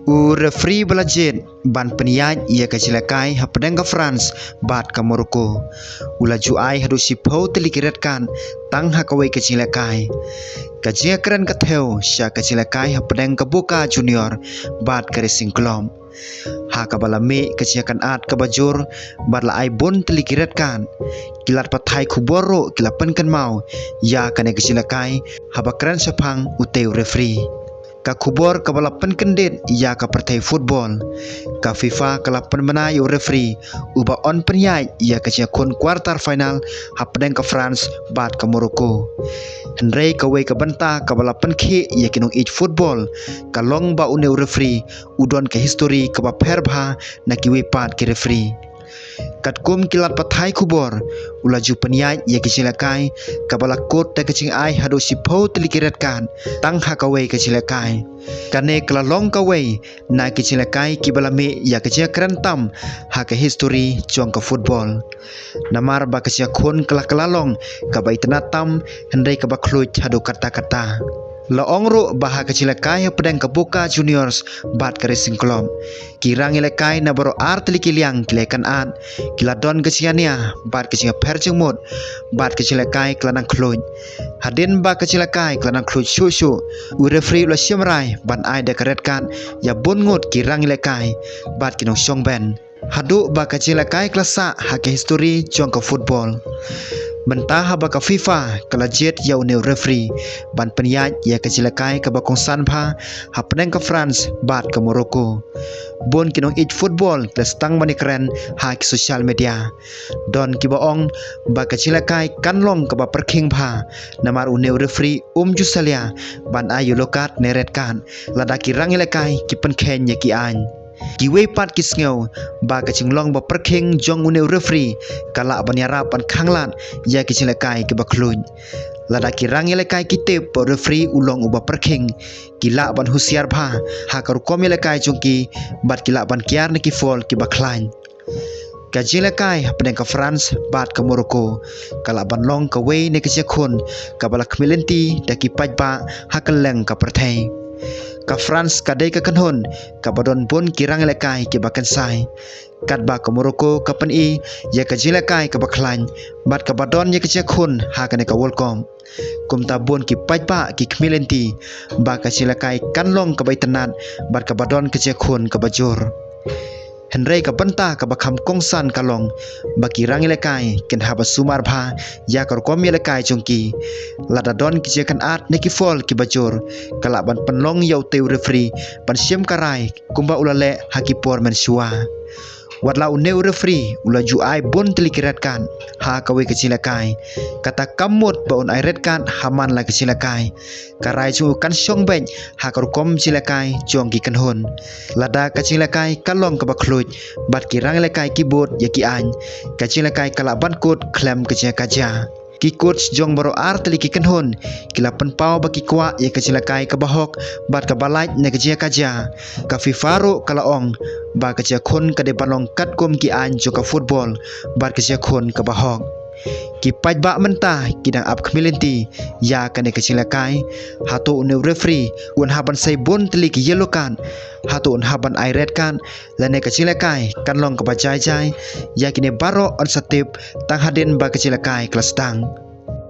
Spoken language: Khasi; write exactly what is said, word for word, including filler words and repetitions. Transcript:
U referee ba la jied ban pynïaid ïa ka jingïalehkai hapdeng ka France bad ka Morocco u la ju ai haduh shiphew tylli ki red card tang ha kawei ka jingïalehkai. Ka jingïakren ka thew sha ka jingïalehkai hapdeng ka Boca Junior bad ka Racing Club, ha kaba la mih ka jingïakynad kaba jur bad la ai bun tylli ki red card. Ki lad pathai khubor ruh ki la pynkynmaw ïa kane ka jingïalehkai haba kren shaphang utei u referee. Ka khubor kaba la pynkyndit ïa ka pyrthei football. Ka FIFA ka la pynbna ïa u referee uba yn pynïaid ïa ka jingïakhun quarter final hapdeng ka France bad ka Morocco. Hynrei kawei ka bynta kaba la pynkhih ïa ki nongïeit football ka long ba une u referee u don ka history kaba pher bha na kiwei pat ki referee. Katkum ki lad pathai khubor, u la ju pynïaid ïa ka jingïalehkai kaba la kut da ka jingai haduh shiphew tylli ki red card tang ha kawei ka jingïalehkai. Kane ka la long kawei na ki jingïalehkai kiba la mih ïa ka jingïakren tam ha ka history jong ka football. Namar ba ka jingïakhun ka la ka la long kaba itynnad tam, hynrei kaba khluit haduh katta katta. La ong ruh ba ha ka jingïalehkai hapdeng ka Boca Juniors bad ka Racing Club, ki rangïalehkai na baroh ar tylli ki liang ki la ïakynad, ki la don ka jingïania bad ka jingïapher jingmut, bad ka jingïalehkai ka la nang khluit. Hadien ba ka jingïalehkai ka la nang khluit shuh shuh, u referee u la shim rai ban ai da ka red card ïa bun ngut ki rangïalehkai bad ki nongshong bench, haduh ba ka jingïalehkai ka la sah ha ka history jong ka football. Mynta haba ka FIFA ka la jied ïa une u referee ban pynïaid ïa ka jingïalehkai kaba kongsan bha hapdeng ka France bad ka Morocco, bun ki nongïeit football ki la sdang ban ïakren ha ki social media. Don kiba ong ba ka jingïalehkai kan long kaba pyrkhing bha, namar une u referee um ju salia ban ai yellow card ne red card lada ki rangïalehkai ki pynkheiñ ïa ki aiñ. Kiwei pat ki sngew ba ka jinglong ba pyrkhing jong une u referee ka lah ban ïarap ban khanglad ïa ki jingïalehkai kiba khluit. Lada ki rangïalehkai ki tip ba u referee u long uba pyrkhing, ki lah ban husiar bha ha ka rukom ïalehkai jong ki, bad ki lah ban kiar na ki foul kiba khlaiñ. Ka jingïalehkai hapdeng ka France bad ka Morocco ka lah ban long kawei na ka jingïakhun kaba la khmih lynti da ki paidbah ha kylleng ka pyrthei. Ka France ka dei ka kynhun kaba don bun ki rangïalehkai kiba kynsai, katba ka Morocco ka pyni ïa ka jingïalehkai kaba khlaiñ bad kaba don ïa ka jingïakhun ha kane ka World Cup. Kumta bun ki paidbah ki khmih lynti ba ka jingïalehkai kan long kaba itynnad bad kaba don ka jingïakhun kaba jur. Hynrei ka bynta kaba kham kongsan ka long ba ki rangïalehkai kin hap ban sumar bha ïa ka rukom ïalehkai jong ki. Lada don ki jingïakynad ne ki foul kiba jur, ka lah ban pynlong ïa utei u referee ban shim ka rai kumba u la leh ha ki por mynshuwa. Wat la une u referee u la ju ai bun tylli ki red card ha kawei ka jingïalehkai, kata kam mut ba un ai red card ha man la ka jingïalehkai. Ka rai jong u kan shong beit ha ka rukom jingïalehkai jong ki kynhun. Lada ka jingïalehkai ka long kaba khluit bad ki rangïalehkai ki bud ïa ki aiñ, ka jingïalehkai ka lah ban kut khlem ka jingïakajia. Ki coach jong baroh ar tylli ki kynhun ki la pynpaw ba ki kwah ïa ka jingïalehkai kaba hok bad kaba lait na ka jingïakajia. Ka FIFA ruh ka la ong ba ka jingïakhun ka dei ban long katkum ki aiñ jong ka football bad ka jingïakhun kaba hok. Ki paidbah mynta ki dang ap khmih lynti ïa kane ka jingïalehkai. Hato une u referee un hap ban sei bun tylli ki yellow card? Hato un hap ban ai red card? Lane ka jingïalehkai kan long kaba jai jai? Ïa kine baroh yn sa tip tang hadien ba ka jingïalehkai ka la sdang.